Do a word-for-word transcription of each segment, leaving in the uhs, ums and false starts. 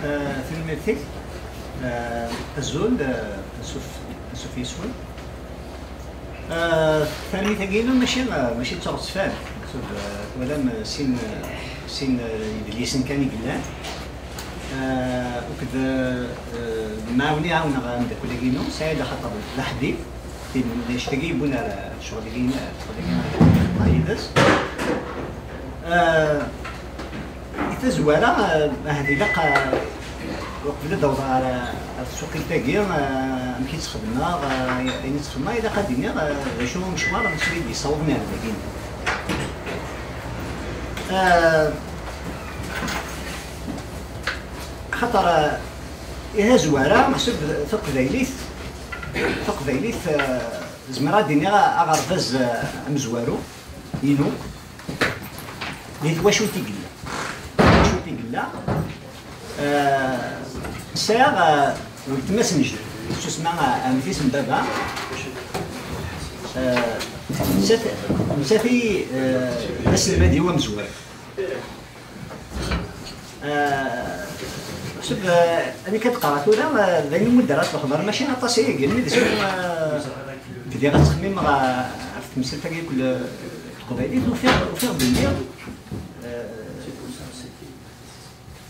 Tanemmirt-ik. Azul, ansuf, ansuf yes-wen. Tarmit-agi-inu mačči, mačči d taɣezzfant. Twalam, sin, sin yidlisen kan i yellan. Akked lemɛawna i ɛawneɣ ameddakel-agi-inu, Saɛid, axaṭer d aḥdid. Tin, d anect-agi yewwin ar ccɣel-agi, ccɣel-agi yid-s. I tazwara, ahat ilaq, uqbel ad d-awḍeɣ ar, ar tsuqilt-agi, amek i tt-xedmeɣ, ayen i tt-xedmeɣ, ilaq ad d-iniɣ d acu umecwar, d acu i d-yessawḍen ar dagi. Xaṭer, i tazwara, meḥsub taqbaylit, taqbaylit, zemreɣ ad d-iniɣ aɣerbaz amezwaru inu di twacult i yella. Twacult i yella. Sɛiɣ weltma-s n jeddi, tusma ɛemti-s n baba. Nettat i d aselmad-iw amezwaru. Sud, amek ad qqareɣ tura, d ayen umi d-rriɣ lexbar, mačči aṭas ayagi, mi d isem, bdiɣ ad ttxemmimeɣ ɣef temsalt-agi akk n teqbaylit, ufiɣ, ufiɣ belli,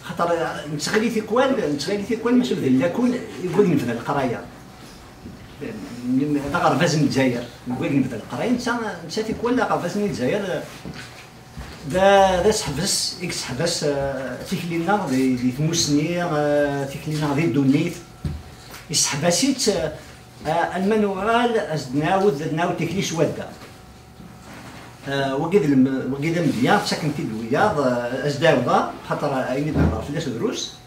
xaṭer nettɣili tikwal, nettɣili tikwal, mačči d lakul i wid nebda leqraya. D aɣerbaz n Lezzayer, deg wid nebda leqraya, netta, netta tikwal aɣerbaz n Lezzayer, d, d aseḥbes i yesseḥbes tikli-nneɣ di, di tmussni, tikli-nneɣ di ddunit. Yesseḥbas-itt alma nuɣal ad s-d-nɛawed, ad nɛawed tikli s wadda. Wagi d lem-, wagi d amedya, ttaken-t-id wiyaḍ, ad s-d-ɛawdeɣ, xaṭer ayen i d-nehder fell-as drus.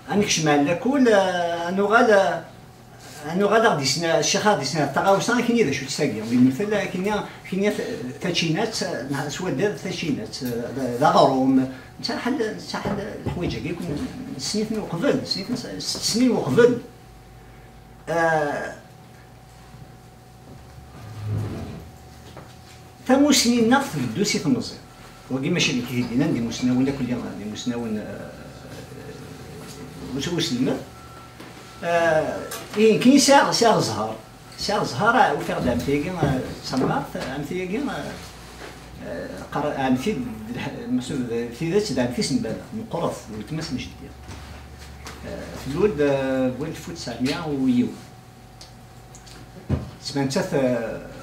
Ad nekcem ar lakul, ad nuɣal, ad nuɣal ad ɣ-d-yesna, ccix ad ɣ-d-yesna taɣawsa, akken i d acu-tt tagi, di lemtel, akken i, akken i tačinat, neɣ s waddad tačinat, d, d aɣrum, nettḥal, nettḥal leḥwayeǧ-agi akk nessen-iten uqbel, nessen-iten s, s tesnin uqbel. Tamusni-nneɣ tbeddu si temẓi. Wagi mačči d nekk i t-id-yennan, d imusnawen akk, d imusnawen, eh, us-, uselmed. Eh, ihi nekkini sɛiɣ, sɛiɣ zzher. Sɛiɣ zzher, eh, ufiɣ-d ɛemti-agi, eh, d tamɣart, ɛemti-agi, eh, eh, qqar-, ɛemti d lḥ-, meḥsub d tidet d ɛemti-s n baba, meqqret, d weltma-s n jeddi. Eh, tlul-d, eh, deg walef u tesɛemya u yiwen. Tezmer nettat, eh,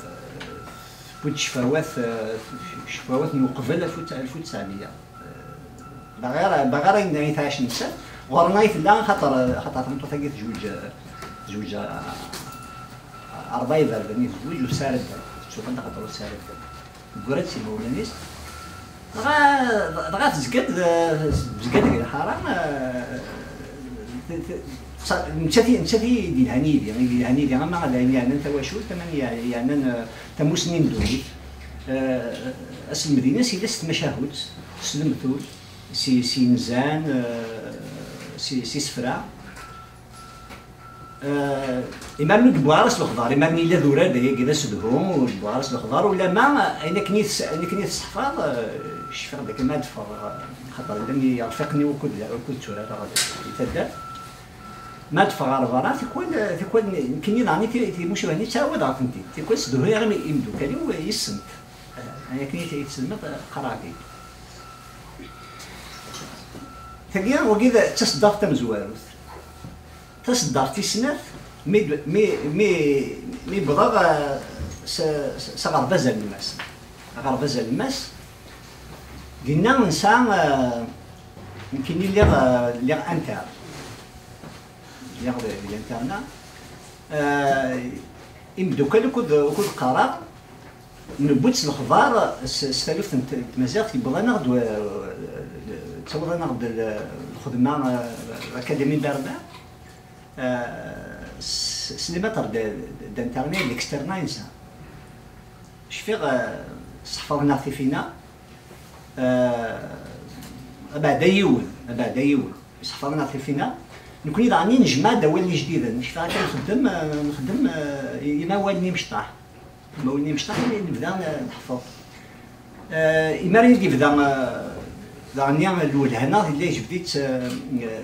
tewwi-d ccfawat, eh, ccfawat n uqbel alef u tesɛemya. Eh, baɣir, baɣir ayen i tɛac nettat, ɣur-neɣ i tella, xaṭer, xaṭer tameṭṭut-agi tezweǧ, tezweǧ, eh, rebɛa iberdan i tezweǧ, ur tesɛi ara ddal. Tettufan-d axaṭer ur tesɛi ara ddal. Teggra-d s imawlan-is. Dɣa, dɣa tezga-d, tezga-d deg lḥara, eh, t-, t-, t-, nettat i, nettat i d-yelhan yid-i, i d-yelhan yid-i, ama d ayen yeɛnan tawacult, ama d ayen yeɛnan, eh, tamussni n ddunit. Eh, aselmed-ines yella s tmacahut, s lemtul, si, si inzan, eh, si, si sefra. Eh, imaren ur d-wwiɣ ara s lexbar, imaren yella d urar d ayagi d asedhu, ur d-wwiɣ ara s lexbar, ulamma ayen akken i tes-, ayen akken i tesseḥfaḍ, eh, cfiɣ-d akken ma ad ffɣeɣ, eh, xaṭer llan yirfiqen-iw ukud, ukud tturareɣ di taddart. Ma ad ffɣeɣ ɣer berra, tikwal, tikwal nekkini daɣen i ti-, timucuha-nni ttɛawadeɣ-tent-id. Tikwal ssedhuyeɣ imi-, imeddukal-iw yis-sent. Eh, ayen akken i t-, i tselmed, eh, qqareɣ-t-id. Tagi, wagi d taseddart tamezwarut. Taseddart tis snat, mi d-, mi, mi, mi wwḍeɣ, eh, s, s, s aɣerbaz alemmas. Aɣerbaz alemmas, dinna nesɛa, eh, nekkini lliɣ, eh, lliɣ interne. Lliɣ di, di l'interna. Eh, imeddukal ukud, ukud qqareɣ, newwi-d s lexbar s, s taluft n t-, n tmaziɣt, yewweḍ-aneɣ-d, eh, ttaweḍ-aneɣ-d l-, lxedma, eh, l'Académie Berlin, eh, s, s les maîtres de, de, d'internet, l'externat, insa. Cfiɣ, eh, sseḥfaḍen-aɣ tifina, eh, abeɛda yiwen, abeɛda yiwen, sseḥfaḍen-aɣ tifina. Nekni daɣen i nejmeɛ-d awalen ijdiden, cfiɣ akka nxeddem, eh, nxeddem, eh, imawalen imecṭaḥ. Imawalen imecṭaḥ, i nebda, eh, neḥfeḍ. Eh, imaren i d-yebda, eh, Daɣen lwelha-nneɣ yella yejbed-itt, eh, eh,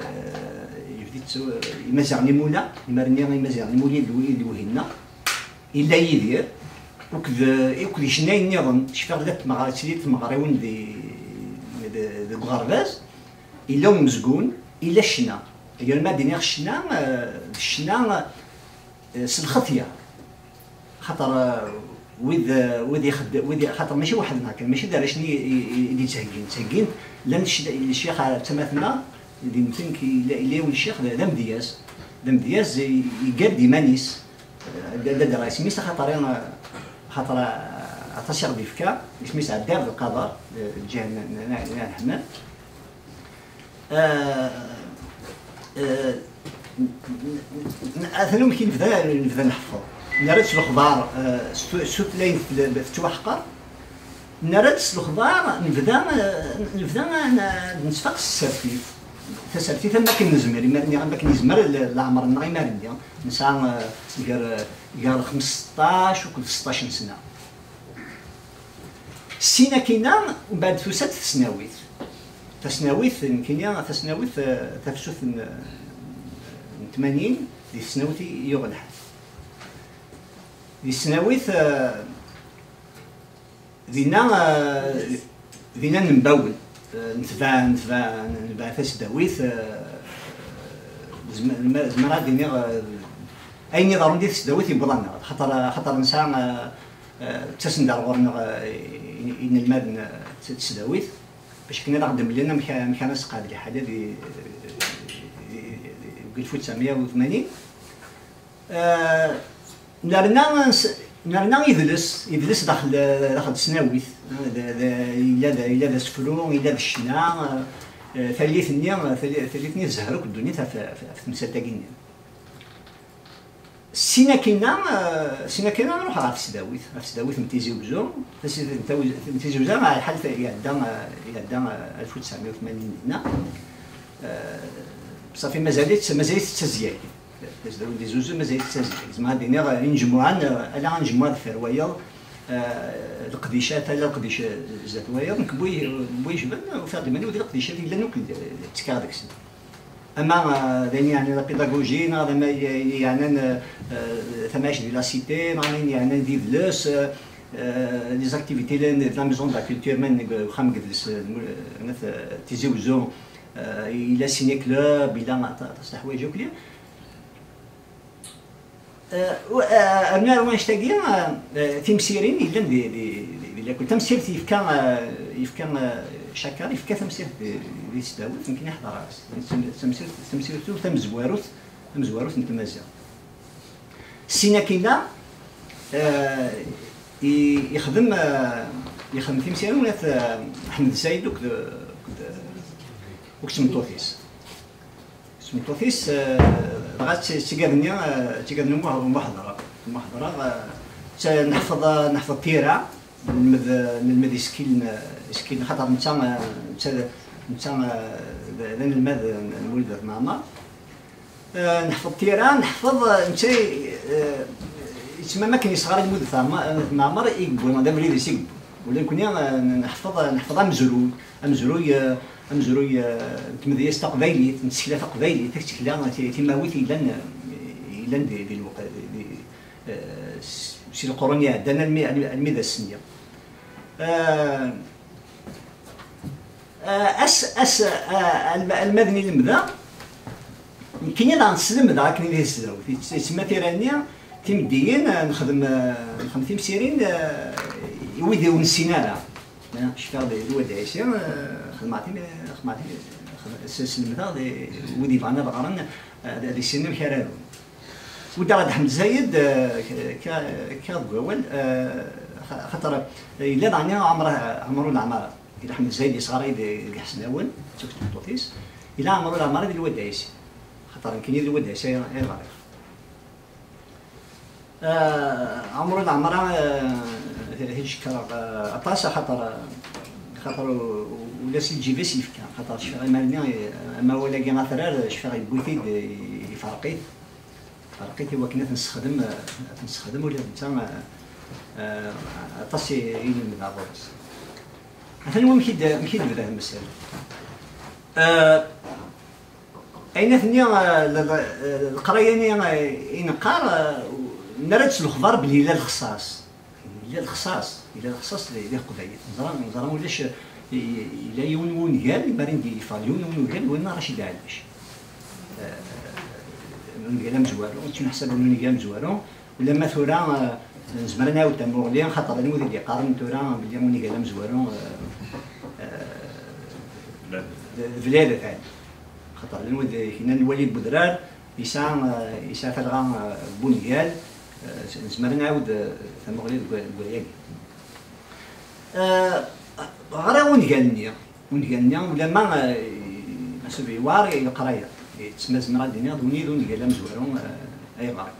yejbed-itt, eh, Imaziɣen Imula, imar-nni Imaziɣen Imula i d-, i d-lwehhi-nneɣ. Yella Yidir, akked, akked icennayen nniḍen, cfiɣ llant tmeɣra-, ttili tmeɣriwin di, di, deg uɣerbaz, yella umezgun, yella ccna. Gar ma d-iniɣ ccna, eh, d ccna, eh, s lxetya. Xaṭer, eh, wid, eh, wid ixedd-, wid i-, xaṭer mačči weḥd-neɣ kan, mačči d arrac-nni i, i, i d-yettheggin. Ttheggin, llan cc-, ccix ar tama-tneɣ, d imten k-, yella, yella yiwen ccix d, d amedyaz. D amedyaz, i-, yeggar-d iman-is. Eh, d, d, d isem-is axaṭer, eh, axaṭer, eh, aṭas i ɣ-d-yefka, isem-is Ɛebdi Ɛebdelqader, eh, lǧiha n, n, n, n Ɛelḥman. Eh, eh, n-, n-, n-, atan amek i nebda, nebda nḥeffeḍ. Nerra-d s lexbar, eh, s tu-, s tutlayt tettwaḥqer. Nerra-d s lexbar, nebda, eh, nebda n-, nettfaq s tsertit. Tasertit am wakken nezmer, imar-nni am wakken yezmer le-, leɛmer-nneɣ imar-nni. Nesɛa, eh, gar, gar xmesṭac akked seṭṭac n sna. Ssin akkin-a, mbeɛd tusa-d tesnawit. Tasnawit, nekkini, tasnawit, eh, tafsut n, n tmanyin, di tesnawit i yuɣ lḥal. Di tesnawit, eh, dinna, eh, dinna nembawel, eh, netbeɛ, netbeɛ, netbeɛ tasdawit, eh, zem-, zem-, zemreɣ ad iniɣ, eh, ayen iḍerrun di tesdawit yewweḍ-aneɣ-d, xaṭer, xaṭer nesɛa, eh, Eh, ttasen-d ar ɣur-neɣ, eh, i-, inelmaden, eh, n tesdawit, bac akken ad aɣ-d-mlen amek, amek ara nesqeɛd liḥala di, di, di, deg alef u tesɛemya u tmanyin. Eh, nerna s-, nerna idles, idles daxel, daxel tesnawit. Eh, d, d, yella d, yella d asefru, yella d ccna, eh, tallit-nni, talli-, tallit-nni tezher akk ddunit ɣef, ɣef, ɣef temsalt-agi-nni. Ssin akkin-a, eh, ssin akkin-a nruḥ ɣer tesdawit, ɣer tesdawit n Tizi Uzzu. Tasidit n Tawi-, n Tizi Uzzu, ɣer lḥal iɛedda, eh, iɛedda, eh, alef u tesɛemya u tmanyin dinna. Eh, ṣafi mazal-itt, mazal-itt d tazyagt. Tasdawit n Tizi Uzzu mazal-itt d tazyagt. Zemreɣ ad d-iniɣ, eh, inejmuɛen, eh, ala anejmuɛ deffir wayeḍ, eh, leqdicat, ala leqdic zdat wayeḍ. Nekk bu-, bu yejben, ufiɣ-d iman-iw d leqdicat yellan akk d, d, ttekkaɣ deg-sen. Ama, eh, d ayen yeɛnan la pédagogie, neɣ d ama ye-, yeɛnan, eh, eh, tamɛict di la cité, neɣ d ayen yeɛnan d idles, eh, eh, les activités de la, de la maison de la culture, ma deg uxxam n yidles, eh, n, eh, n, eh, Tizi Uzzu, eh, yella ciné club, yella aṭas, aṭas n leḥwayeǧ akk. Eh, u-, eh, rnu ar wanect-agi, eh, eh, timsirin yellan di, di, di, di lakul. Tamsirt yefka, eh, yefka, eh, Cakar, yefka tamsirt di, di tesdawit, nekkini ḥeḍreɣ-as. Tam-, tamsirt, tamsirt tamezwarut, tamezwarut n tmaziɣt. Ssin akkin-a, eh, i-, yexdem, eh, yexdem timsirin ula d, eh, Ḥmed Zayed akked, akked, akked tmeṭṭut-is. Tmeṭṭut-is, eh, dɣa d ti-, d tigad-nni, eh, d tigad-nni n Muḥ-, Muḥeḍra. Muḥeḍra, eh, d ta-, neḥfeḍ, eh, neḥfeḍ tira, nelmed, eh, nelmed isekkilen, eh, isekkilen, xaṭer netta, eh, netta, netta, eh, d, d anelmad n, n Mulud At Mɛemmer. Eh, neḥfeḍ tira, neḥfeḍ, eh, netta, eh, yettmam akken yesɣar i Lmud At Ɛma-, At Mɛemmer i yewwi, d abrid-is i yewwi. Ula nekni, eh, neḥfeḍ, neḥfeḍ amezruy, amezruy, eh, amezruy, eh, n tmedyazt taqbaylit, n tsekla taqbaylit, taktekla, ti-, timawit yellan, eh, yellan di, di lweqt, di, di, eh, s-, si lqurun iɛeddan almi, almi, almi d ass-nni. Eh, Eh, as, as, eh, alma, alma d nni lemdeɣ, nekkini daɣen slemdeɣ akken i di tesdawit. Yet-, yettsemma tira-nni, timeddiyin, eh, nexdem, eh, nexdem timsirin, eh, i wid ur nessin ara. Eh, cfiɣ di, di Wad Ɛisi, eh, xedmeɣ tim-, xedmeɣ tim-, xedmeɣ, s-, slemdeɣ di, wid yebɣan ad ɣren, eh, ad, ad issinen amek ara arun. Weddeɣ-d Ḥmed Zayed, eh, k-, k-, kkiɣ deg wawal, eh, xa-, xaṭer yella daɣen Ɛmer, Ɛmer Ulaɛmara. Yella Ḥmed Zayed yesɣaray di, deg Ḥesnawen, d takti n tmeṭṭut-is. Yella Ɛmer Ulaɛmara di Lwad Ɛisi. Xaṭer nekkini di Lwad Ɛisi ay, ay ɣriɣ. Eh, Ɛmer Ulaɛmara, eh, ad t-cekkreɣ, eh, aṭas, axaṭer, eh, axaṭer u-, u-, ula si lǧib-is yefka. Xaṭer cfiɣ imar-nni, eh, amawal-agi atrar, cfiɣ yewwi-t-id, eh, yefreq-it. Ferq-it i wakken ad t-nessexdem, ad t-nessexdem ula d netta, eh, eh, aṭas i, i nemda ɣur-s. Atan wamek i d-, amek i d-tebda tmessalt. Eh, ayen at-nni, eh, l-, l-, eh, leqraya-nni, eh, i neqqar, eh, nerra-d s lexbar belli yella lexṣaṣ. Yella lexṣaṣ, yella lexṣaṣ di, di Leqbayel. Neẓra, neẓra ulac, eh, i-, yella yiwen n wungal, mi ara d-yeffeɣ yiwen n wungal, winna Racid Ɛellic. Eh, ungal amezwaru, yettwaḥsab ungal amezwaru. Ulamma tura, eh, nezmer ad nɛawed tamuɣli, xaṭer llan wid i d-yeqqaren tura belli ungal amezwaru, eh, eh, d, d Lyadat Ɛli. Xaṭer llan wid i k-yennan Lwali n Wedrar, yesɛa, eh, yesɛa talɣa, eh, n wungal, eh, nezmer ad nɛawed, eh, tamuɣli deg wa-, deg wayagi. Eh, ɣriɣ ungal-nni, ungal-nni, ulamma, eh, maṣub yewɛer i leqraya. Yettmazmir ad d-iniɣ d win i d ungal amezwaru, eh, ay ɣriɣ.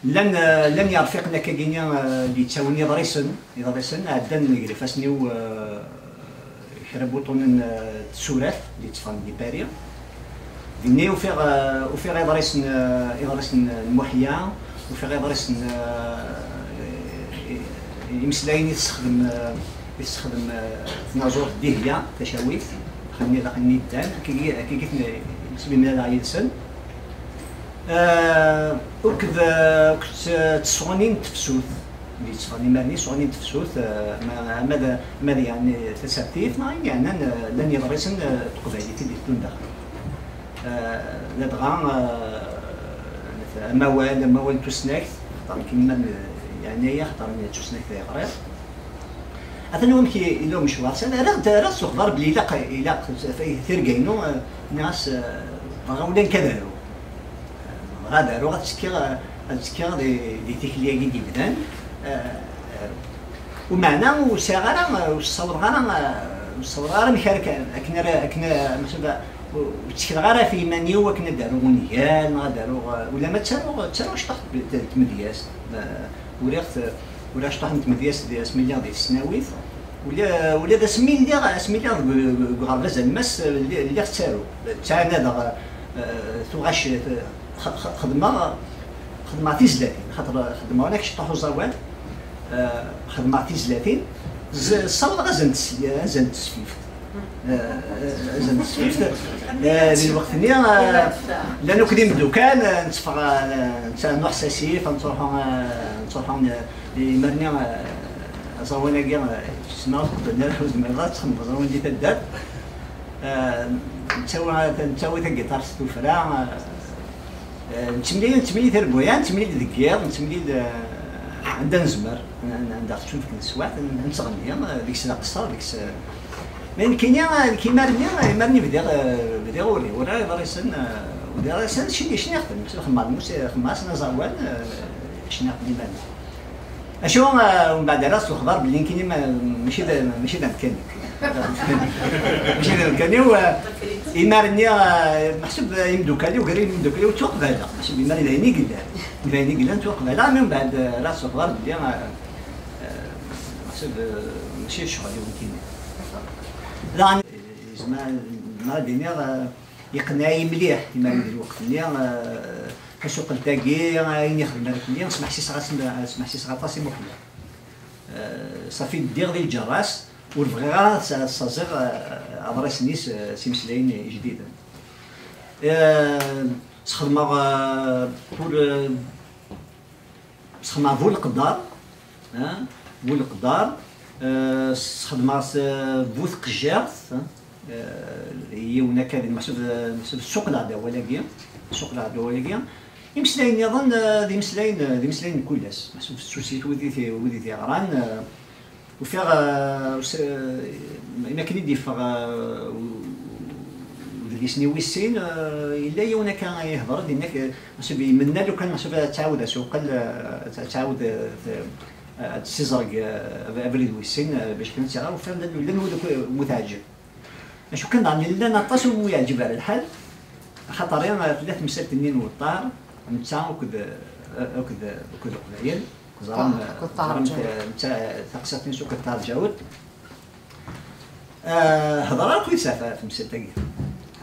Llan, eh, llan yerfiqen akkagini, eh, d-yettawin iḍrisen, iḍrisen, ɛeddan deg ifassen-iw, eh, kra n wuṭunen, eh, n tsurat, d-yetteffɣen di Paris. Dinni ufiɣ, eh, ufiɣ iḍrisen, eh, iḍrisen n Muḥya, ufiɣ iḍrisen, eh, i-, i-, imeslayen i tessexdem, eh, i tessexdem, eh, tnaẓurt Dihya Tacawit, axxam-nni daxel-nni yeddan, akkagi, akkagi ten-, mlaleɣ yid-sen. Eh, akked, eh, akked, eh, tsuɣnin n tefsut. Yetteffɣen iman-is, suɣni n tefsut, eh, ma, ma d, ma d, yeɛni, tasertit, neɣ ayen yeɛnan, eh, llan yeḍrisen, eh, n teqbaylit i d-iteddun daxel. Eh, ladɣa, eh, amawal, amawal n tusnakt, xaṭer nekk iman, eh, yeɛni-iyi, xaṭer nekk d tusnakt ay ɣriɣ. Atan wamek i-, yella umecwar. Sani rriɣ-d, rriɣ s uxbar belli ilaq, ilaq tirga-inu, eh, nniɣ-as, eh, bɣiɣ ula nekk ad aruɣ. Dɣa ad aruɣ, ad ttekkiɣ, ad ttekkiɣ di, di tikli-agi d-yebdan. Eh, eh, umeɛna ur sɛiɣ ara, ur ssawḍeɣ ara, ur ssawḍeɣ ara amek ara k-, akken ara, akken ara, maca ur, ur ttekleɣ ara ɣef yiman-iw akken ad d-aruɣ ungal, neɣ ad d-aruɣ, eh, ulamma ttaruɣ, ttaruɣ cṭuḥ n t-, tmedyazt. Eh, uriɣ-t, uriɣ cṭuḥ n tmedyazt di, asmi lliɣ di tesnawit. Ula, ula d asmi lliɣ, asmi lliɣ deg, deg uɣerbaz alemmas, eh, lli-, lliɣ ttaruɣ. Ttɛanadeɣ, eh, tuɣac, eh, X-, x-, xedmeɣ, xedmeɣ tizlatin, xaṭer xedmeɣ ula kecṭuḥ uẓawan, eh, xedmeɣ tizlatin, z-, ssawḍeɣ azal n tes-, azal n tesfift. Eh, eh, azal n tesfift. Eh, di lweqt-nni, eh, llan akk d imeddukal, eh, netteffeɣ, eh, netta Nuḥ Sasif, nettruḥu, eh, nettruḥu, eh, imarni, eh, aẓawan-agi, eh, ssneɣ akk d nna ur zmireḍ ad txedmeḍ aẓawan di taddart. Eh, nettawi, nettawi tagiṭart s tuffra, eh, Eh, nettemlil, nettemlil tirebbuyaɛ, nettemlil deg yiḍ, nettemlil, eh, anda nezmer, an-, anda ɣ-tettunefk teswiɛt, n-, nettɣenni, eh, deg-s d aqeṣṣer, deg-s, eh, ma nekkini, eh, nekk imar-nni, eh, imar-nni bdiɣ, eh, bdiɣ ur-, uriɣ iḍrisen, eh, uriɣ iḍrisen, cni-, cniɣ-ten, xemmeɣ lmus-, xemmeɣ-asen aẓawan, eh, cniɣ-ten imar-nni. Acu, eh, umbeɛd rriɣ s lexbar belli nekkini ma-, mačči d, mačči d amkan-iw. Mačči d amkan-iw, eh, imar-nni, eh, meḥsub, eh, imdukal-iw, gar imdukal-iw ttwaqbaleɣ. Meḥsub imar d ayen i yellan. D ayen i yellan ttwaqbaleɣ, mi umbeɛd, eh, rriɣ s lexbar belli, eh, eh, meḥsub, eh, mačči d ccɣel-iw nekkini. Daɣen, eh, yezmer, nezmer ad d-iniɣ, eh, yeqneɛ-iyi mliḥ imar di lweqt-nni, eh, tasuqelt-agi, ayen i xedmeɣ nekkni, smeḥsiseɣ-as, smeḥsiseɣ aṭas i Muḥya. Eh, ṣafi ddiɣ di lǧerra-s, ur bɣiɣ ara ad s-, ad ssaẓiɣ, eh, aḍris-nni s, s imeslayen ijdiden. Eh, sxedmeɣ, eh, pour, eh, sxedmeɣ bu leqder, eh, bu leqder, eh, sxedmeɣ s, eh, bu tqejjirt, eh, yiwen akka di, meḥsub, meḥsub ssuqleɣ-d awal-agi, ssuqleɣ-d awal-agi. Imeslayen nniḍen, eh, d imeslayen, d imeslayen n kul ass. Meḥsub fessusit wid i t-, wid i t-yeɣran, eh, ufiɣ, eh, us-, eh, imi akken i d-yeffeɣ, eh, u-, udlis-nni wis sin, eh, yella yiwen akka ihder-d, yenna-k, eh, meḥsub imenna lukan, meḥsub ad tɛawed asuqel, eh, ad tɛawed, eh, t-, eh, ad tessiẓreg, eh, ab-, abrid wis sin, eh, bac kan ad tt-iɣer, ufiɣ llan, llan wid akk umi teɛǧeb. Acu kan daɣen llan aṭas umi yeɛǧeb ara lḥal, axaṭer, eh, tella temsalt-nni n Weṭṭar, netta akked, eh, akked, akked Leqbayel. Teẓram, Ṭaher, akked Ṭaher teẓram Ǧawed. Netta taqsiṭ-nnes akked Ṭaher Ǧawed. Eh, hedreɣ akked-s ɣef temsalt-agi.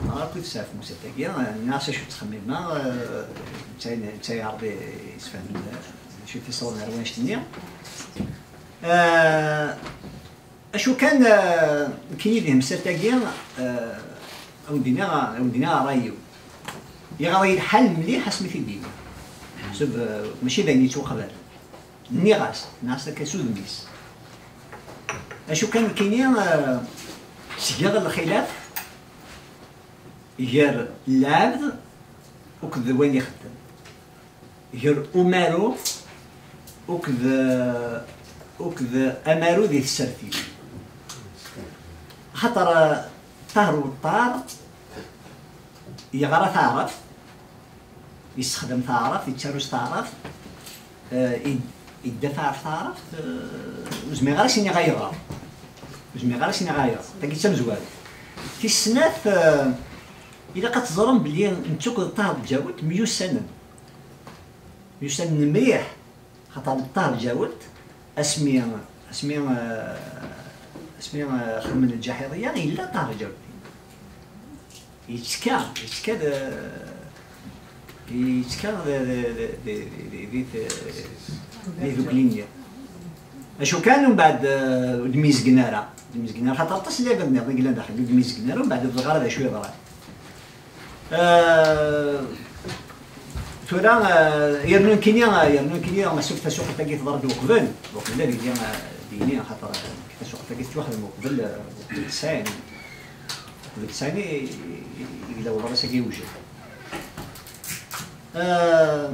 Hedreɣ akked-s ɣef temsalt-agi. Eh, nniɣ-as acu ttxemmimeɣ, eh, netta, netta yeɛreḍ yessefhem d acu i t-iṣewren ar wanect-nni. Eh, Acu kan, eh, nekkini di temsalt-agi, eh, a wen-d-iniɣ, a wen-d-iniɣ ṛṛay-iw. Yeɣra-yi lḥal mliḥ asmi t-id-yenna. Seb, eh, mačči d ayen yettwaqbalen. Nniɣ-as, nniɣ-as akka s udem-is. Acu kan nekkini, eh, sgiɣ lxilaf gar lɛebd akked wayen ixeddem, gar umaru akked, akked amaru di tsertit. Axaṭer, eh, Ṭaher Weṭṭar yeɣra taɛrabt, yessexdam taɛrabt, yettaru s taɛrabt, eh, id-, idda taɛrabt, taɛrabt, eh, ur zmireɣ ara s-iniɣ ayɣer. Ur zmireɣ ara s-iniɣ ayɣer. Tagi d tamezwarut. Tis snat, eh, ilaq ad teẓrem belli netta akked Ṭaher Lǧawed myussanen. Myussanen mliḥ, xaṭer Ṭaher Lǧawed, asmi, asmi, eh, asmi, eh, xedmen lǧaḥiḍiya, yella Ṭaher Lǧawed. Yettekka, yettekka d, yettekka d, d, di, di tdukli-nni. Acu kan, umbeɛd, eh, ur d-myezgen ara. Ur d-myezgen ara, xaṭer aṭas n lɛibad nniḍen i yellan daxel, ur d-myezgen ara, umbeɛd ur ẓriɣ ara d acu yeḍran. Eh, tura, eh, yernu nekkini, eh, yernu nekkini, meḥsub tasuqqilt-agi teḍra-d uqbel, uqbel ad iliɣ, eh, dini, xaṭer, eh, tasuqqilt-agi tettwaxdem uqbel, eh, uqbel tesɛin. Uqbel tesɛin i, i, i yella uḍris-agi yewjed. Eh,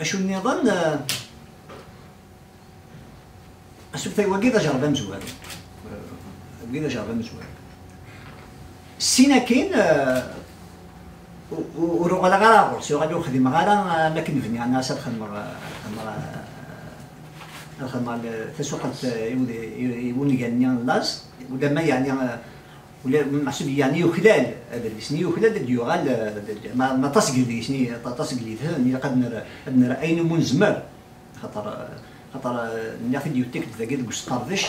acu nniḍen, eh, Asebtay wagi d ajerb amezwaru. Wagi d ajerb amezwaru. Sin akin, eh, u-, u-, ur uɣaleɣ ara ɣur-s, yuɣal ur xdimeɣ ara, eh, am akken bniɣ, nniɣ-as ad xedmeɣ, eh, xedmeɣ, eh, ad xedmeɣ l-, tasuqqilt, eh, i wud-, i, i wungal-nni n laẓ, ulamma yeɛni, eh, ula, meḥsub yeɛni yuklal, adlis-nni yuklal, ad d-yuɣal, eh, d-, ma, ma aṭas n yidlisen, aṭas n yidlisen, ilaq ad nerr, ad nerr ayen umi nezmer. Xaṭer, xaṭer, eh, nniɣ-t-id yuttik-d dagi deg usqerdec,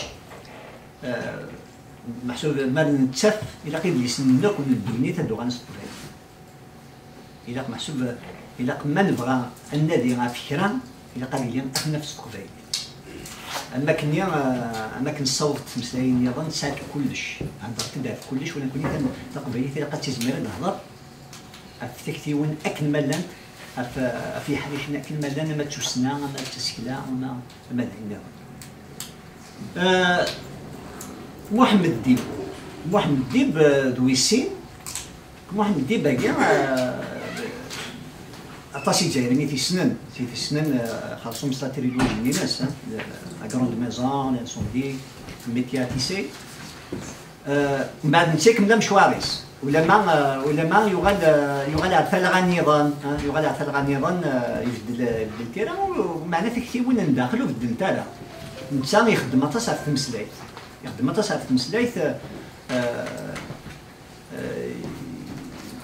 eh, meḥsub ma nettaf, ilaq idlisen-nni akk n ddunit ad d-uɣalen s teqbaylit. Ilaq meḥsub, ilaq ma nebɣa ad nadi ɣef kra, ilaq ad yili ad t-naf s teqbaylit. Am akken, eh, am akken nessaweḍ tmeslayin nniḍen, tesɛa-d kullec. Heddrent-d ɣef kullec, ula nekkni tan-, taqbaylit ilaq ad tizmir ad d-tehder ɣef tiktiwin akken ma llant, ɣef, ɣef yeḥricen akken ma llan, ama d tussna, ama d tasekla, ama, ama d ayen nniḍen. Eh, Muḥemmed Dib. Muḥemmed Dib, eh, d wis sin. Muḥemmed Dib-agi, eh, aṭas Izzayriyen i t-yessnen, i t-yessnen, eh, xersum s la trilogie-ines, eh, La Grande Maison, L'Incendie, Métiers à tisser. Eh, mbeɛd netta ikemmel amecwar-is. Ulamma, eh, ulamma yuɣal, eh, yuɣal ar talɣa nniḍen, eh, yuɣal ar talɣa nniḍen, eh, ibeddel, ibeddel tira, u-, meɛna tiktiwin n daxel ur beddlent ara. Netta ixeddem aṭas ɣef tmeslayt. Ixeddem aṭas ɣef tmeslayt, eh, eh, eh,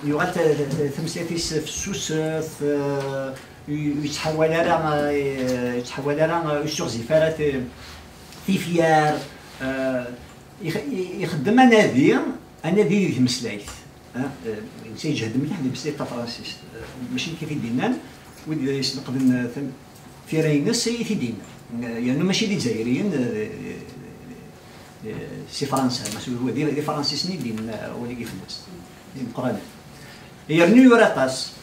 yuɣal ta-, ta-, tameslayt-is fessuset, eh, ur, ur yettḥawal ara, eh, ur yettḥawal ara, eh, ur yessuɣzif ara ti-, tifyar, eh, Ix-, i-, ixeddem anadi, anadi di tmeslayt. Ha? Eh, netta yeǧhed mliḥ di tmeslayt tafransist. Eh, mačči nekk i t-id-yennan, wid yesneqden, eh, tam-, tira-ines i t-id-yenna. Eh, yernu mačči d Izzayriyen, eh, eh, eh, si Fransa, mačči d, d Ifransisen i d-yenna, eh, wagi fell-as. D imeqqranen. Yernu yura aṭas.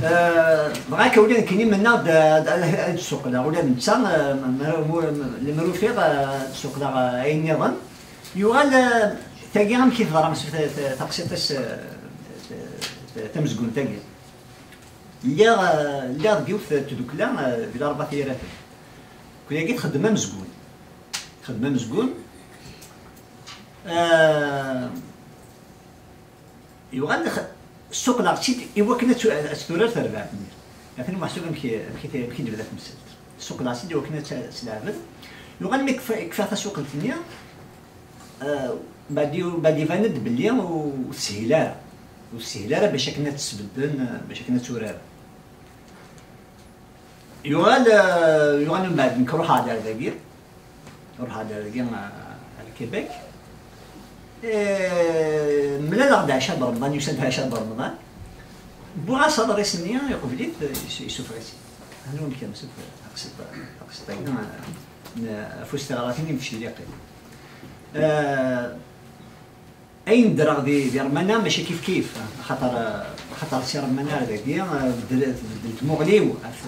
Eh, dɣa akka ula d nekkini mennaɣ-d, eh, ad, ad d-suqleɣ ula d netta, eh, ma, ma, ma, lemmer ufiɣ, eh, ad d-suqleɣ, eh, ayen nniḍen. Yuɣal, eh, tagi amek i teḍra, s-, ta-, ta-, taqsiṭ-is, eh, ta-, ta-, tamezgunt-agi. Lliɣ, eh, lliɣ deg yiwet n tdukla, eh, di Larebɛa Tiyraten. Kul yagi txeddem amezgun. Txeddem amezgun. Eh, Yuɣal x-, ssuqleɣ-tt-id i wakken ad tu-, ad turar terbaɛt-nni. Atan meḥsub amek, amek i t-, amek i d-tebda temsalt. Ssuqleɣ-tt-id i wakken ad tt-, ad tt-leɛben. Yuɣal mi kfa-, kfiɣ tasuqelt-nni, eh, mbeɛd i-, mbeɛd iban-d belli ur teshil ara. Ur teshil ara bac akken ad tt-sbedden, eh, bac akken ad turar. Yuɣal, eh, yuɣal mbeɛd nekk ruḥeɣ-d ar dagi. Ruḥeɣ-d ar dagi, eh, ar Québec. Eh, mlaleɣ-d Ɛica Beremḍan, yusa-d Ɛica Beremḍan. Wwiɣ-as aḍris-nni, iqbel-it, eh, is-, isuffeɣ-it-id. Anwa amek am sufeɣ taqsiṭ-, taqsiṭ-agi, eh, n, afus tiɣratin i Mfecil Iqil. Eh, ayen ddreɣ di, di Remana mačči kif kif, axaṭer, axaṭer si Remana ar dagi, eh, beddel, tbeddel tmuɣli-w ɣef,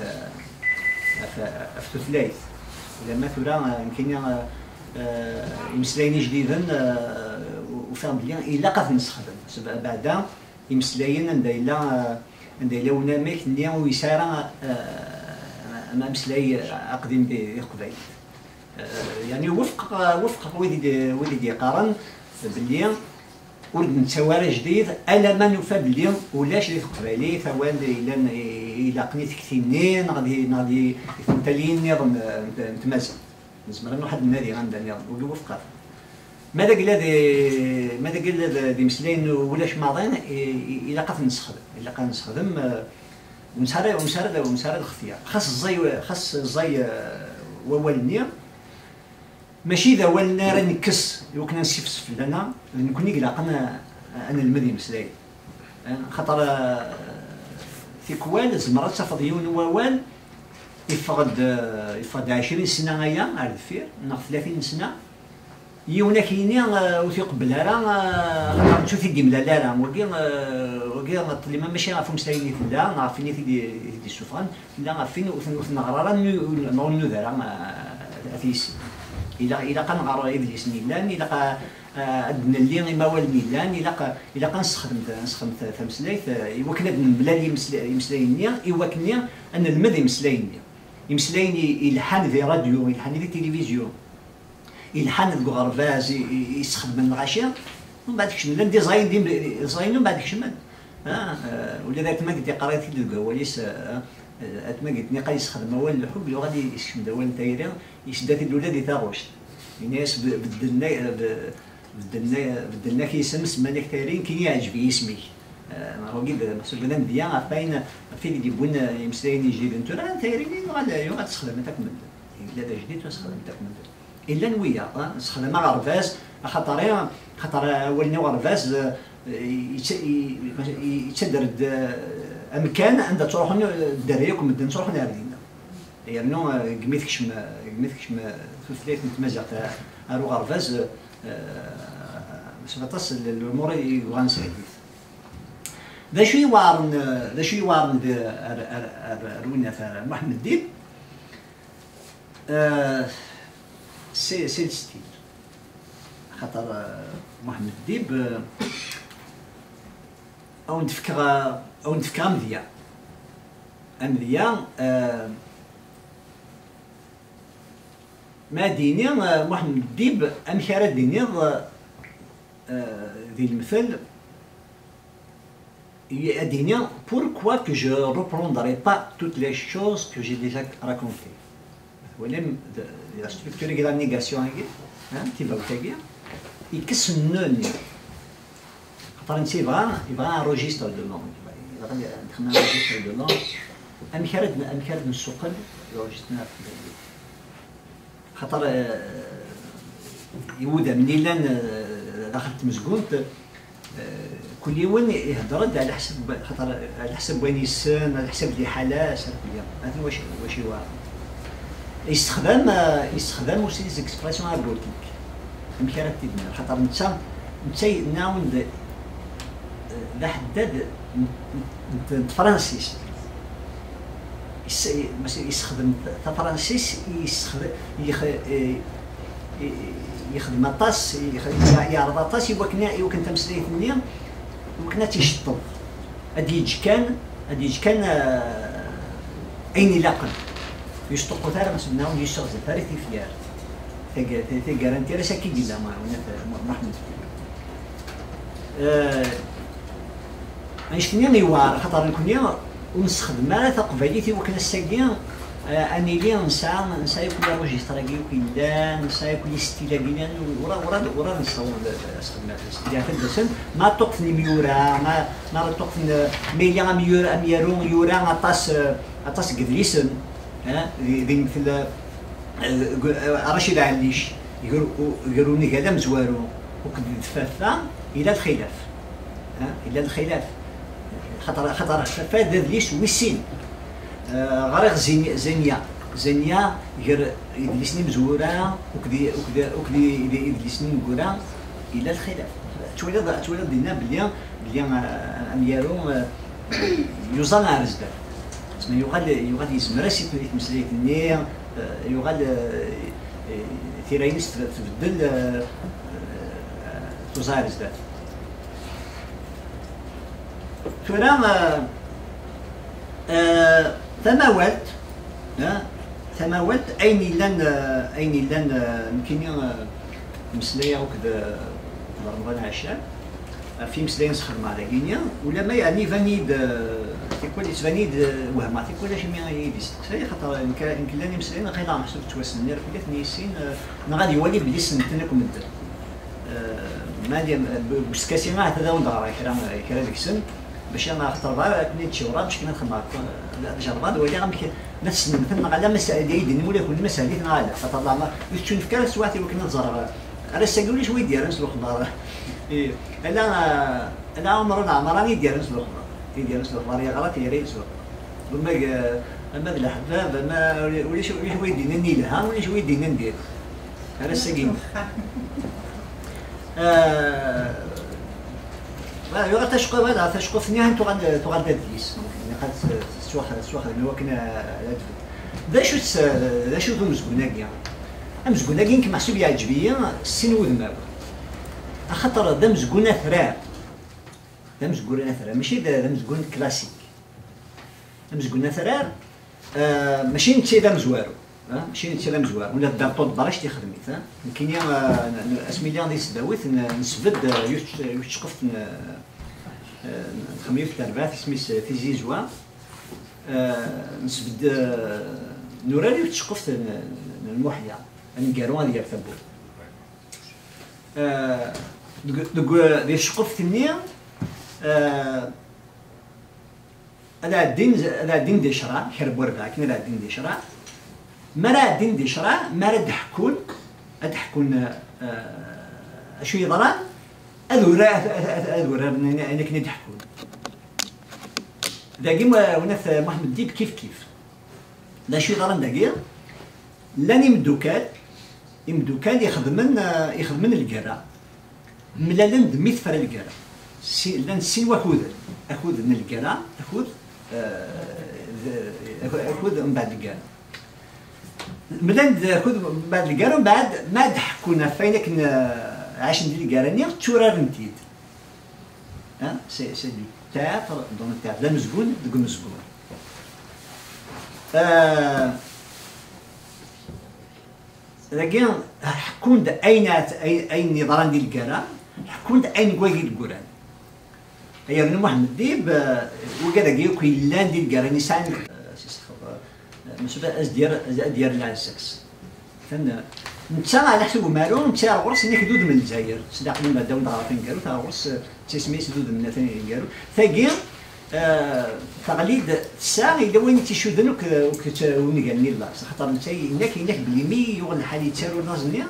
ɣef, ɣef tutlayt. Ulamma tura, eh, nekkini, eh, eh, imeslayen ijdiden, eh, u-, ufiɣ belli ilaq ad ten-nessexdem. Sebab beɛda, imeslayen anda yella, eh, anda yella unamek-nni ur yesɛi ara, eh, am ameslay aqdim di, di teqbaylit. Eh, yeɛni wufqeɣ, wufqeɣ wid i d-, wid i d-yeqqaren belli ur d-nettawi ara ajdid, alamma nufa belli ulac di teqbaylit awal yellan i-, ilaqen i tekti-nni, neɣ di, neɣ di, di tentaliyin nniḍen, eh, n, n tmaziɣt. Nezmer ad nruḥ ad d-nnadi anda nniḍen, ur d-wufqeɣ. Ma d agla d, ma d agla d, d imeslayen ulac maḍi, i, i, ilaq ad t-nessexdem. Ilaq ad nessexdem, eh, ur nesɛi ara, ur nesɛi ara, ur nesɛi ara lxetyar. Xas ẓẓay, xas ẓẓay, eh, wawal-nni, mačči d awal-nni ara nekkes i wakken ad nessifses fell-aneɣ, d nekkni i ilaqen a, a nelmed imeslayen. Eh, xaṭer, eh, tikwal tzemreḍ ad tafeḍ yiwen n wawal yeffeɣ-d, eh, yeffeɣ-d ɛecrin sna aya ar deffir, neɣ tlatin sna, yiwen ad k-yini, eh, ur t-iqebbel ara, eh, xaṭer netta ur t-id-imlal ara. Wagi, eh, wagi ṭṭlima mačči ɣef umeslay-nni tella, neɣ ɣef win i t-id-, i t-id-issufɣen, tella ɣef win ur t-, ur t-neɣri ara, nu-, neɣ ur nnuda ara, eh, ad t-yissin. Ilaq, ilaq ad nɣer idlisen yellan, ilaq a, a, ad d-nelli imawalen yellan, ilaq, ilaq ad nessexdem ta-, nessexdem ta-, tameslayt, eh, i wakken ad nemlal imesla-, imeslayen-nni, i wakken ad nelmed imeslayen-nni. Imeslayen i, ilḥan di radyu, ilḥan di tilivizyu, ilḥan deg uɣerbaz, i, i, i sxedmen lɣaci, mbeɛd kecmen, llan d iẓayen, d im-, iẓayen mbeɛd kecmen. Ah, eh, ula d atmaget iqerra-t-id deg wawal-is, eh, eh, atmaget niqa yessexdem awal n lḥub, yuɣal yessekcem-d awal n tayri, yessedda-t-id ula di taɣect. Yenna-yas be-, bedden-, be-, bedden-, bedden-ak isem, semman-ak tayri, nekkini yeɛǧeb-iyi yisem-ik. Eh, neɣ wagi d, meḥsub d amedya ɣef wayen, ɣef wid i d-yewwin, eh, imeslayen ijdiden. Tura tayri-nni yuɣal, yuɣal tessexdam-it akk medden. Yella d ajdid, tura sexdam-it akk medden. Illan wiyaḍ, eh, sexdam aɣerbaz, axaṭer, axaṭer awal-nni uɣerbaz, eh, yett-, yettader-d, eh, amkan anda ttruḥun, eh, dderya akk medden ttruḥun ar dinna. Yernu, eh, degmi tekcem, degmi tekcem, eh, tutlayt n tmaziɣt, eh, ar uɣerbaz, eh, s waṭas n lumuṛ i yebɣan sɛedit. D acu iweɛren, eh, d acu iweɛren di, ar, ar, ar, ar winna, ar Muḥemmed Dib? Euh, c'est, c'est le style. Xaṭer, euh, Muḥemmed Dib, euh, awen-d-fkeɣ, awen-d-fkeɣ amedya. Amedya, euh, ma ad d-yini, euh, Muḥemmed Dib, amek ara d-tiniḍ, euh, di lemtel, ad d-yini, pourquoi que je reprendrai pas toutes les choses que j'ai déjà racontées. Twalam, d, d la structure de la négation-agi, hein, tibawt-agi, yekkes nnun-nni. Xaṭer netta yebɣa, yebɣa un registre de langue. Yebɣa ad nexdem un registre de langue. Amek ara d, amek ara d-nessuqqel le registre-nni ɣef teqbaylit? Xaṭer, eh, iwudamen i llan, eh, daxel n tmezgunt, eh, kul yiwen ihedder-d ɛla ḥsab, xaṭer ɛla ḥsab wayen yessen, ɛla ḥsab liḥala-s, akk aya. Atan wac, wac iweɛren. Yessexdam, eh, yessexdam aussi les expressions argotiques. Amek ara t-id-nerr? Xaṭer netta, netta yenna-awen-d, eh, d aḥeddad n, n, n, n tefransist. Yes-, mas-, yessexdem tafransist, yessexdem, yex-, eh, eh, yexdem aṭas, yex-, yeɛreḍ aṭas i wakken, i wakken tameslayt-nni, i wakken ad tt-iceṭṭeḍ. Ad d-yeǧǧ kan, ad d-yeǧǧ kan, eh, ayen ilaqen. Ur yesṭuqqut ara, mas, nnaɣ ur yesseɣzif ara tifyar. Tag-, tag-, taggara n tira-s akka i yella, ma, ma, ma, Muḥemmed. Eh, Annect-nni iweɛer, axaṭer nekkni ur nessexdem ara taqbaylit i wakken ass-agi, eh, ad nili nesɛa, nesɛa akk les registres-agi akk yellan, nesɛa akk les styles-agi yellan, ur, ur, ur, ur nessaweḍ ad nexdem les styles-agi. Ma ṭṭuqqten imyura, ma, ma ṭṭuqqten, eh, ma yella amyur-, amyaru yura aṭas, eh, aṭas n yedlisen, eh, di, di, di, eh, Racid Ɛellic, gar, gar ungal amezwaru akked d Fafa, yella lxilaf. Ha? Yella lxilaf. Xaṭer, xaṭer Fafa d adlis wis sin. Eh, ɣriɣ Zin-, Zinya. Zanya, gar idlisen imezwura akked i-, akked, akked i-, i-, idlisen ineggura, yella lxilaf. Twalaḍ, twalaḍ dinna belli, belli, ah, amyaru, ah, yuẓa ar zdat. Tma yuɣal, yuɣal yezmer-as i tmeslayt-nni, ah, yuɣal, ah, eh, tira-ines tbeddel, ah, ah, tuẓa ar zdat. Tura, ah, ah, tamawalt, ah, tamawalt, ayen yellan, ah, ayen yellan, ah, nekkini, ah, mmeslayeɣ akked, ah, d Remḍan Ɛacab, ɣef yimeslayen sxedmeɣ dagini, ulamma yeɛni iban-iyi-d, ah, tikwal yettban-iyi-d, ah, wehmeɣ tikwal acimi i yi-d-isteqsay, xaṭer nekk, nekk llan imeslayen aqila meḥsub ttwassnen irkelli ad ten-yissin, ah, neɣ ad iwali belli ssnen-ten akk medden. Eh, ma d-, b-, buskasi ahat ad awen-d-ɣreɣ kra, kra deg-sen, bac axaṭer bɣiɣ ad ten-id-ciwreɣ, bac kan ad xedmeɣ, ad jerrbeɣ ad waliɣ amek ma tessnem-ten neɣ ala, ma s-, ad iyi-d-tinim ula d kenwi ma sehlit neɣ ala. Xaṭer leɛmer ur tettunefk ara teswiɛt i wakken ad ẓreɣ. Ar ass-agi ulac wi d-yerran s lexbar. Eh, ala, eh, ala Ɛmer Leɛmer i d-yerran s lexbar. I d-yerran s lexbar, yeɣra-t, yerra-yi-d s lexbar. Ama d, ama d leḥbab, ama ulac, ulac wi d-yennan yelha, ulac wi d-yennan diri. Ar ass-agi. Ah, ah, yuɣal taceqquft, voilà, taceqquft-nni ahan tuɣal, tuɣal d adlis. Ilaq ad tettwax-, tettwaxdem i wakken ad, ad tbedd. D acu-tt, d acu-t umezgun-agi? Amezgun-agi nekk meḥsub yeɛǧeb-iyi s sin wudmawen. Axaṭer d amezgun atrar. D amezgun atrar, mačči d, d amezgun classique. Amezgun atrar, ah, mačči netta i d amezwaru, ah, mačči netta i d amezwaru, ula d Bertrand Barache tixdem-it, ah. Nekkini, ah, n-, n-, asmi lliɣ di tesdawit, n-, nesbedd, ah, yiwet, yiwet tceqquft n, ah, nxeddem yiwet terbaɛt, isem-is, ah, Tizi Zwa. Ah, nesbedd, ah, nurar yiwet tceqquft n, n, n lmuḥya, aneggaru ad yer tawwurt. Ah, deg, deg, di tceqquft-nni, ah, ad ɛeddin, ad ɛeddin di ccreɛ, kra n warbaɛ akken ad ɛeddin di ccreɛ. Mi ara ɛeddin di ccreɛ, mi ara d-ḥekkun, ad d-ḥekkun, eh, acu yeḍran, ad ura-, ad, ad, ad, ad uraren ayen, ayen akken i d-ḥekkun. Dagi ma-, unat Muḥemmed Dib kif kif. D acu yeḍran dagi? Llan imeddukal, imeddukal ixedmen, eh, ixedmen lgerra. Mlalen-d mi tefra lgerra. Si-, llan sin wakuden, akud n lgerra, akud, eh, d-, akud mbeɛd lgerra. Mlalen-d akud mbeɛd lgerra, mbeɛd ma d-ḥekkun ɣef wayen akken, eh, ɛacen di lgerra-nni, tturaren-t-id. Hein, c'est, c'est du théâtre dans le théâtre. D amezgun deg umezgun. Eh, Dagi, ḥekkun-d ayen at-, ay-, ayen yeḍran di lgara, ḥekkun-d ayen n wagi d-gguran. Yernu Muḥemmed Dib, eh, wigad-agi akk yellan di lgara-nni sɛan, eh, s isexḍ, eh, meḥsub ad d-yerr, ad d-yerr lɛezza-s. Atan, eh, netta, ɛla ḥsab umaru, netta ar ɣur-s inek d udem n Lezzayer, s leɛqel n Madaw d ɣer taneggarut, ar ɣur-s, eh, d tismi-s d udem n At Aneggaru. Tagi, eh, teɣli-d tesɛa, yella wayen i tt-icuden akk, akk ungal-nni n laẓ. Axaṭer netta inek, inek belli mi yuɣ lḥal yettaru laẓ-nni,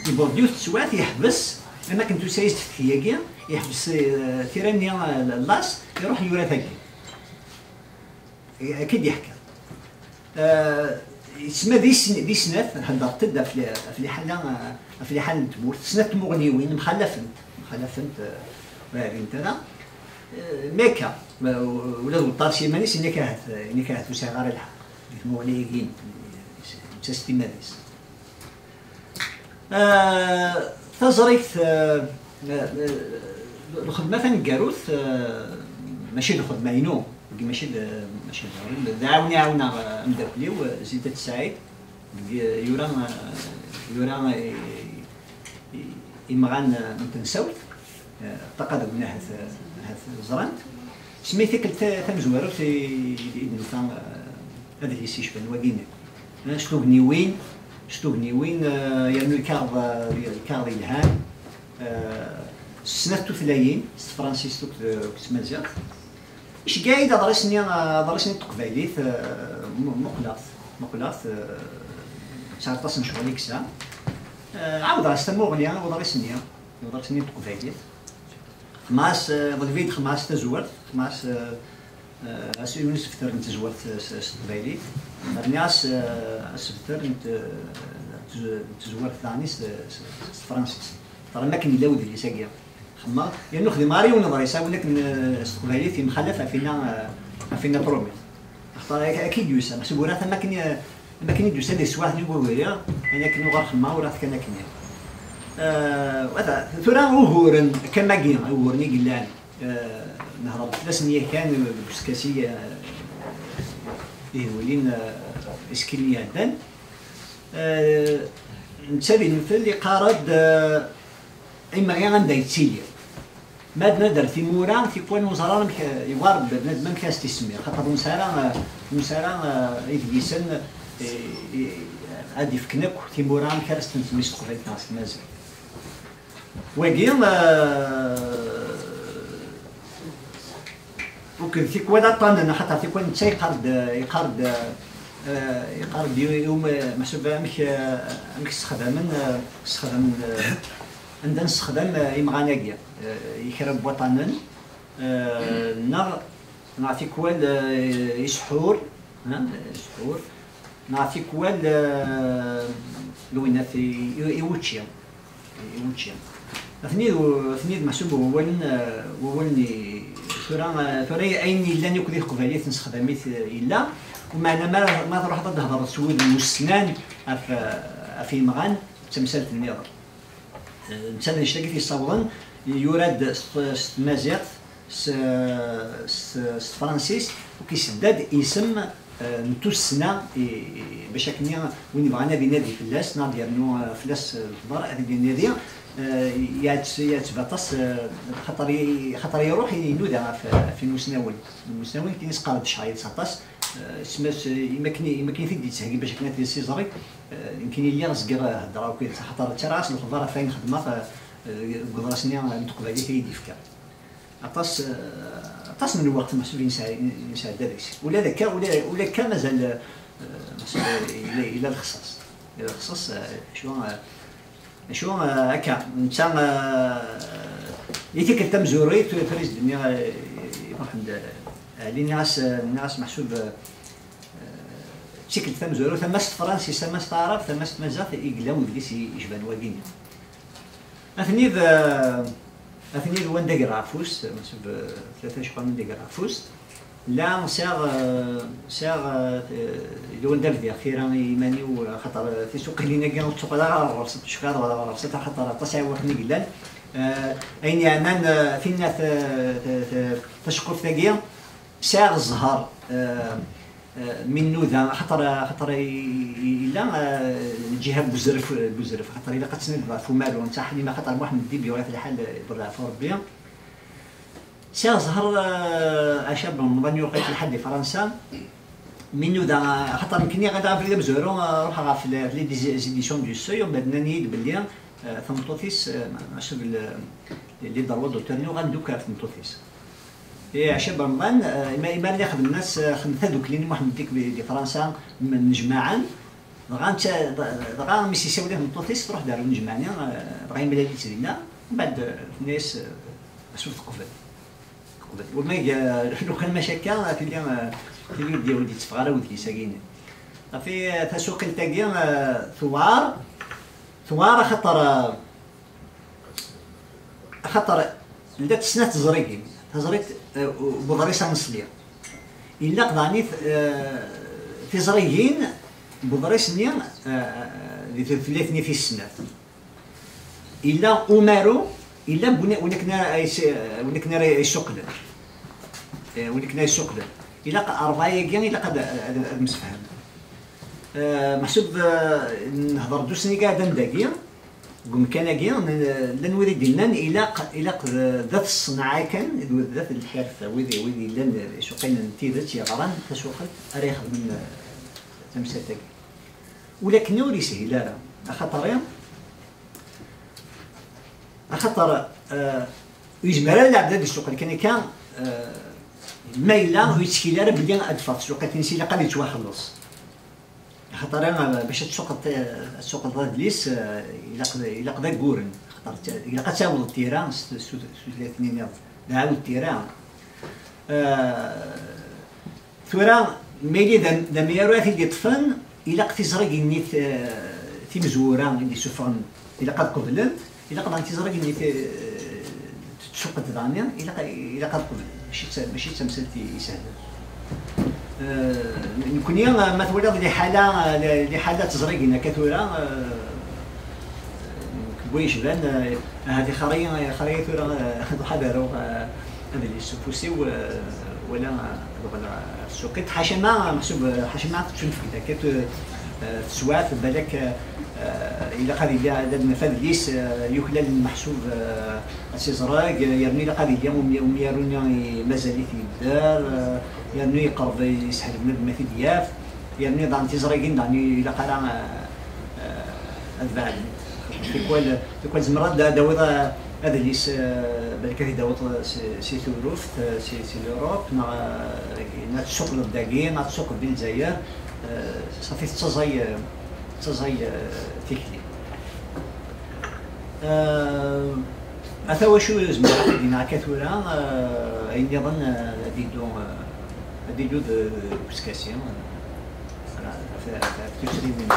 yewweḍ-d yiwet teswiɛt, yeḥbes, am akken tusa-yas-d tfekti-agi, yeḥbes, eh, tira-nni, eh, laẓ, iruḥ yura tagi. Akka i d-yeḥka. Eh, yettma di sn-, di snat, heddret-d ɣef li-, ɣef liḥala, ɣef liḥala n tmurt, snat tmuɣliwin mxalafent, mxalafent, eh, ur ɛdint ara. Eh, mi akka, ma, ula d Weṭṭar s yiman-is, yenna-k ahat, yenna-k ahat ur sɛiɣ ara lḥeqq di tmuɣli-agi, netta s timmad-is. Eh, taẓrigt, eh, eh, eh, lxedma taneggarut, eh, mačči d lxedma-inu, mačči d, mačči d, d aɛawen i ɛawneɣ, eh, ameddakel-iw, eh, Zidat Saɛid, deg, eh, yura, eh, yura, eh, i, imɣan, eh, n tensawt. Eh, ṭṭaqa deg-wen ahat, eh, ahat ẓran-t. Smi tikkelt ta-, tamezwarut i, i d-nufa, eh, adlis yecban wagi-nni. Eh, s tugniwin, s tugniwin, eh, yernu lkaɣeḍ, eh, lkaɣeḍ yelhan, eh, s snat tutlayin, s tefransist akked, akked tmaziɣt. Iceggeɛ-iyi-d aḍris-nni, eh, aḍris-nni n teqbaylit, eh, mu-, muqleɣ-t, muqleɣ-t, eh, sɛiɣ aṭas n ccɣel i yesɛa. Eh, ɛawdeɣ-as tamuɣli i uḍris-nni. Yuḍer-tt-nni n teqbaylit. Xmas, eh, ḍleb-iyi-d Xmas tazwart, Xmas, eh, Eh, as-, yiwen usebter n tezwart s, s, s teqbaylit, rniɣ-as, eh, asebter n t-, tez-, tezwart daɣen s, s, s tefransist. Ɣer am akken yella udlis-agi. Xemmeɣ, yernu xdimeɣ ara yiwen uḍris, a win akken, eh, s teqbaylit yemxalaf ɣef inna, eh, ɣef inna Trumit. Axaṭer ak-, akka i d-yusa, meḥsub ur am akken, eh, am akken i d-yusa di teswiɛt n waguri, ayen akken uɣer xemmeɣ ur aɣ-tkan akken. Eh, wata, tura uguren, kamagi, uguren i yellan. Eh, nehḍer fell-asen yakan deg uskasi, eh, ihwilin, eh, isekkilen iɛeddan. Eh, netta di lemtel iqarr-d, eh, imɣi anda yettili. Ma d nader timura, tikwal ur neẓri ara amek, eh, iwar bnadem amek ad s-t-isemmi, xaṭer ur nesɛi ara, eh, ur nesɛi ara, eh, idlisen, eh, eh, ad d-ifken akk timura amek ara s-ten-nsemmi s teqbaylit neɣ s tmaziɣt. Wagi, eh, uked tikwal aṭṭanen, axaṭer tikwal netta iqar-d, iqar-d, eh, iqar-d i, i um-, meḥsub amek, eh, amek ssexdamen, eh, ssexdamen, eh, anda nessexdam, eh, imɣan-agi, eh, i kra n waṭṭanen, eh, neɣ, neɣ tikwal, eh, isḥur, eh, isḥur, neɣ tikwal, eh, lwinat i, i, i wučči. I wučči. Atni d, atni d meḥsub wawalen, eh, wawalen i, tura, eh, tura ayen yellan akk di teqbaylit nessexdam-it, eh, yella. Umeɛna ma, ma truḥeḍ ad d-hedreḍ s wid n ussnan ɣef, eh, ɣef yimɣan, d tamsalt nniḍen. Eh, netta d anect-agi t-yessawḍen, yura-d s, s tmaziɣt, s, s, s tefransist, u k-isedda-d isem, eh, n tussna, i, i, bac akken win yebɣan ad inadi fell-as, neɣ ad yernu, eh, fell-as, eh, lexbar, ad d-inadi, eh, yeɛǧ-, yeɛǧeb aṭas, eh, xaṭer i, xaṭer iruḥ inuda ɣef, ɣef imusnawen. Imusnawen kan i s-qqaren d ccɛayet aṭas, eh, isem-as, eh, imakken, imakken i t-id-yettheggi bac akken ad t-iẓri, eh, nekkini lliɣ zgiɣ, eh, heddreɣ akked-s, xaṭer ttarraɣ-as lexbar ɣef wayen xedmeɣ, eh, eh, deg uḍris-nni, eh, n teqbaylit i yi-d-yefka. Aṭas, eh, aṭas n lweqt meḥsub i nesɛa, i nesɛedda deg-s. Ula d akka, ula, ula akka mazal, eh, meḥsub yella, yella lexṣaṣ. Yella lexṣaṣ, eh, acu, eh, acu, eh, akka, netta, eh, i tikkelt tamezwarut, tura i s-d-nniɣ, eh, i Muḥend, eh, Ali, nniɣ-as, eh, nniɣ-as meḥsub, eh, eh, d tikkelt tamezwarut, ama s tefransist, ama s taɛrabt, ama s tmaziɣt, i yella udlis i, icban wagi-nni. Atni d, atni d wanda greɣ afus, meḥsub, eh, tlata lecɣal wanda greɣ afus. La, sɛiɣ, eh, sɛiɣ, eh, d wanda bdiɣ tira i iman-iw, axaṭer, eh, tisuqilin-agi ur ttuqal ara ɣer ɣer-sent, ur cfiɣ ara ɣer ɣer-sent, axaṭer aṭas iɛewwiqen i yellan. Eh, ayen yeɛnan, eh, tinna t-, t-, t-, taceqquft-agi, sɛiɣ zzher, eh, eh, mi nnuda, axaṭer, axaṭer i, i, yella, eh, lǧiha n uzref, n uzref, axaṭer ilaq ad tnadiḍ ɣef umaru, netta Ḥlima, axaṭer Muḥend Dib yuɣ-it lḥal, eh, iḍelleɛ ɣef Rebbi. Sɛiɣ zzher, eh, Ɛica Ben Remḍan yuɣ-it lḥal di Fransa. Mi nnuda, axaṭer nekkni ɣileɣ abrid amezwaru, eh, ruḥeɣ ɣef le-, les éditions du Seuil, umbeɛd nnan-iyi-d belli, eh, tameṭṭut-is, eh, meḥsub le, les droits d'auteur-nni uɣalen-d akk ɣef tmeṭṭut-is. I Ɛica Ben Remḍan, eh, ima, imaren ixdem-as, eh, xdem tadukli n Muḥend Dib di, di Fransa, m-, nnejmaɛen, dɣa netta, d-, dɣa mi s-isawel i tmeṭṭut-is, truḥ-d ar unejmaɛ-nni, eh, dɣa yemlal-itt dinna, mbeɛd, eh, tenna-yas, eh, acu teqbel. Teqbel. Wamag, eh, lukan maca akka, tili, eh, tili ur d-, ur d-yetteffeɣ ara udlis-agi-nni. Ɣef, eh, tasuqilt-agi, eh, tewɛer, tewɛer axaṭer, eh, Axaṭer llant snat teẓrigin, taẓrigt, eh, n uḍris aneṣli. Ilaq daɣen i t-, eh, tiẓrigin n uḍris-nni, eh, di tutlayt-nni tis snat. Illa umaru, illa win, win akken ara is-, win akken ara yessuqlen. Eh, win akken ara yessuqlen. Ilaq rebɛa-agi, ilaq ad, ad, ad msefhamen. Eh, meḥsub, eh, nehḍer-d ussan-agi ɛeddan dagi, deg umkan-agi, n-, llan wid i d-yennan ilaq, ilaq d, d at ṣṣenɛa kan, d wid, d at lḥirfa, wid, wid yellan d icuqqilen n tidet yeɣran tasuqilt ara ixedmen, eh, tamsalt-agi. Ulakken ur yeshil ara, axaṭer, axaṭer, eh, ur yezmir ara lɛebd ad yessuqel kan akka, eh, ma yella ur yettkel ara belli ad d-teffeɣ tsuqilt-ines, ilaq ad yettwaxelleṣ. Axaṭer, eh, bac ad tsuqeḍ, eh, ad tsuqeḍ adlis, eh, ilaq, ilaq d agguren. Axaṭer t-, ilaq ad tɛawdeḍ tira s, s, s tutlayt-nni nniḍen. D aɛawed tira. Eh, Tura, ma yili d am- d amyaru ara t-id-iṭṭfen, ilaq tiẓrigin-nni t- timezwura i d-isuffɣen, ilaq ad qeblent, ilaq daɣen tiẓrigin-nni t- tetsuqent daɣen, ilaq ilaq ad qeblent, mačči d ta- mačči d tamsalt i- isehlen. Eh, nekkni, eh, ma twalaḍ liḥala, li- liḥala n teẓrigin akka tura, eh, nekk n wayecban, eh, ahat ixer-iyi ixer-iyi tura, eh, ad ruḥeɣ ad aruɣ, eh, adlis s ufus-iw, eh, wala ad uɣaleɣ ɣer tsuqilt. Ḥaca ma meḥsub, eh, ḥaca ma tettunefk-d akka tu- eh, teswiɛt, balak, eh, ilaq ad yili ad naf adlis, eh, yuklalen meḥsub, eh, asiẓreg, eh, yernu ilaq ad yili umi- umyaru-nni i mazal-it yedder, eh, yernu yeqreb yesḥel bnadem ad t-id-yaf, yernu daɣen tiẓrigin daɣen ilaq ara, eh, eh, ad beɛden. Tikwal, tikwal tzemreḍ ad d- ad d-tawiḍ, eh, adlis, eh, balak ad t-id-tawiḍ si, si Turuft, eh, si, si l'Europe, neɣ, eh, neɣ ad tsuqleḍ dagi, neɣ ad tsuqleḍ di Lezzayer, eh, safi tettaẓay, eh, tettaẓay, eh, tikli. Eh, ata wacu zemreɣ ad d-iniɣ akka tura, eh, ayen nniḍen, eh, ad d-yeddu, eh, ad d-yeddu d- deg uskasi, eh, ɣef- ɣef tuttriwin.